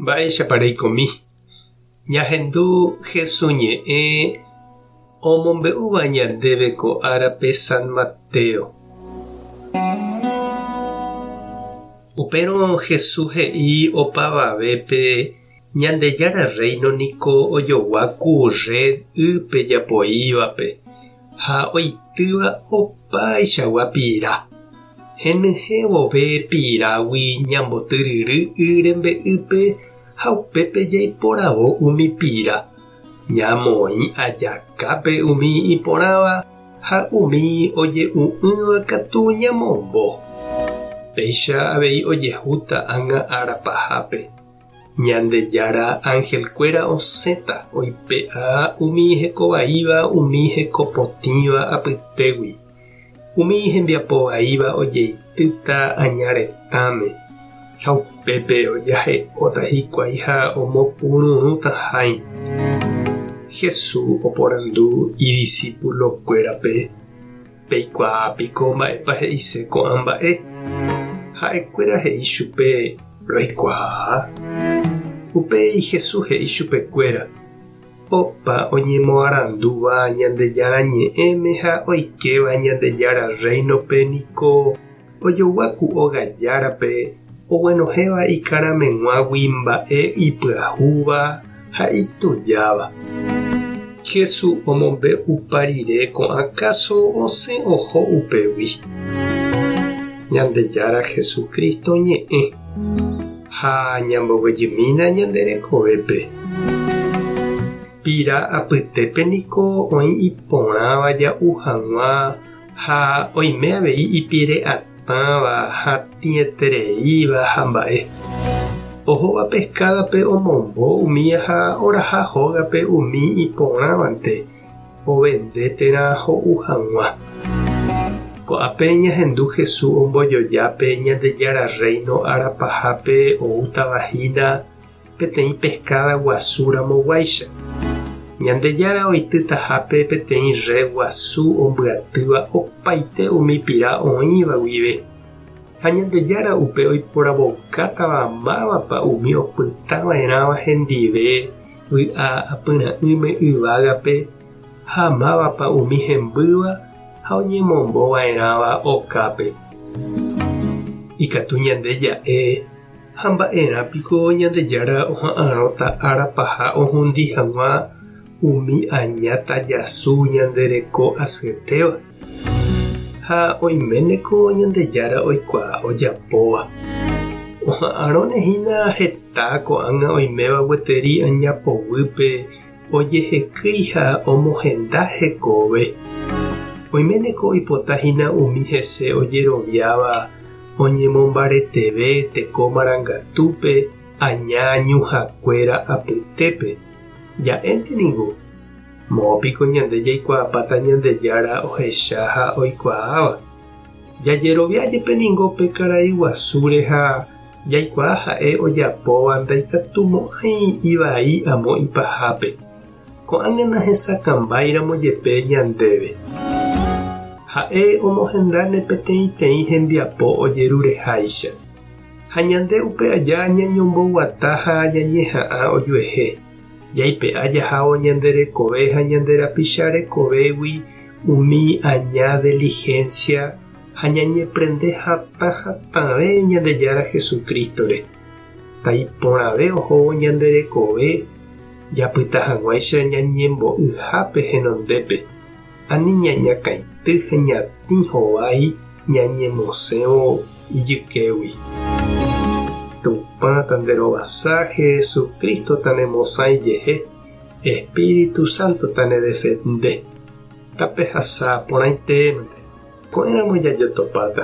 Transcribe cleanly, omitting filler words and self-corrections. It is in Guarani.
Mba'éichapa reikomi? Ñahendu Hesu ñe'ẽ omombe'úva ñandéve ko árape San Mateo. Upérõ Hesu he'i opavavépe Ñandejára Rréino niko ojogua ku rred ýpe japoívape ha oitýva opaichagua pira. Henyhẽ vove pirágui ñambotyryry y rembe'ýpe ha upépe jaiporavo umi pira, ñamoĩ ajakápe umi iporãva ha umi oje'u'ỹva katu ñamombo. Péicha avei ojehúta ág̃a ára pahápe. Ñandejára anhelkuéra osẽta oipe'a umi hekovaíva umi hekopotĩva apytégui. Umi hembiapo vaíva ojeitýta aña retãme, ha upépe ojahe'óta hikuái ha omopururũta hãi. Jesús oporandu idisipulokuérape, Peikuaa piko mba'épa he'ise ko'ã mba'e? Ha'ekuéra he'i chupe, Roikuaa. Upéi Jesús he'i chupekuéra, Opa oñemoarandúva Ñandejára Ñe'ẽme ha oikéva Ñandejára Rréinope niko ojogua ku óga járape oguenohẽva ikarameg̃uágui mba'e ipyahúva ha itujáva. Jesús omombe'upa rire ko'ã káso osẽ oho upégui. Ñandejára Jesucristo ñe'ẽ. Ha ñamboguejymína ñande rekovépe. Pira apytépe niko oĩ iporãva ja'u hag̃ua ha oime avei ipire atãva, hatĩetereíva ha mba'e. Ohóva peskádape omombo umía ha oraha hógape umi iporãvante. Ovende térã ho'u hag̃ua. Ko'ápe ñahendu Jesús ombojoja pe Ñandejára Rréino ára pahápe oútava hína peteĩ peskáda guasu ramoguáicha. Ñandejára oitytahápe peteĩ rred guasu ombyatýva opaite umi pira oĩva guive. Ha Ñandejára upe oiporavoukátava mávapa umi opyta va'erãva hendive vy'a apyra'ỹme yvágape ha mávapa umi hembýva ha oñemombo va'erãva okápe. Ikatu ñande ja'e, Ha mba'erã piko Ñandejára oha'arõta ára paha ohundi hag̃ua umi aña tajasu ñande reko asyetéva? Ha oiméneko Ñandejára oikuaa ojapóva. Oha'arõne hína heta ko'ág̃a oiméva gueteri aña poguýpe ojehekýi ha omohenda hekove. Oiméneko oipota hína umi hese ojeroviáva oñemombareteve teko marangatúpe aña ñuhãkuéra apytépe. Ja'énte ningo. Moõ piko ñande jaikuaapáta Ñandejára ohecha ha oikuaáva? Jajerovia jepe ningo pe karai guasúre ha jaikuaa ha'e ojapóva ndaikatumo'ãi ivai amo ipahápe. Ko'ág̃a nahesakãmbáiramo jepe ñandéve. Ha'e omohendáne peteĩteĩ hembiapo ojerureháicha. Ha ñande upe aja ñañomboguata ha ñañeha'ã ojuehe. Jaipe'a jahávo ñande rekove ha ñande rapicha rekovégui umi aña dilihénsia ha ñañeprende hatã hatãve Ñandejára Jesucristo-re. Taiporãve ohóvo ñande rekove japyta hag̃uáicha ñañembo'yhápe henondépe, ani ñañakãity ha ñatĩ hovái ñañemosẽvo ijykégui. Tupã tanderovasa, Jesucristo tanemosã ijehe, Espíritu Santo tanedefende. Tapehasa porãitémante. Ko'ẽramo jajotopáta.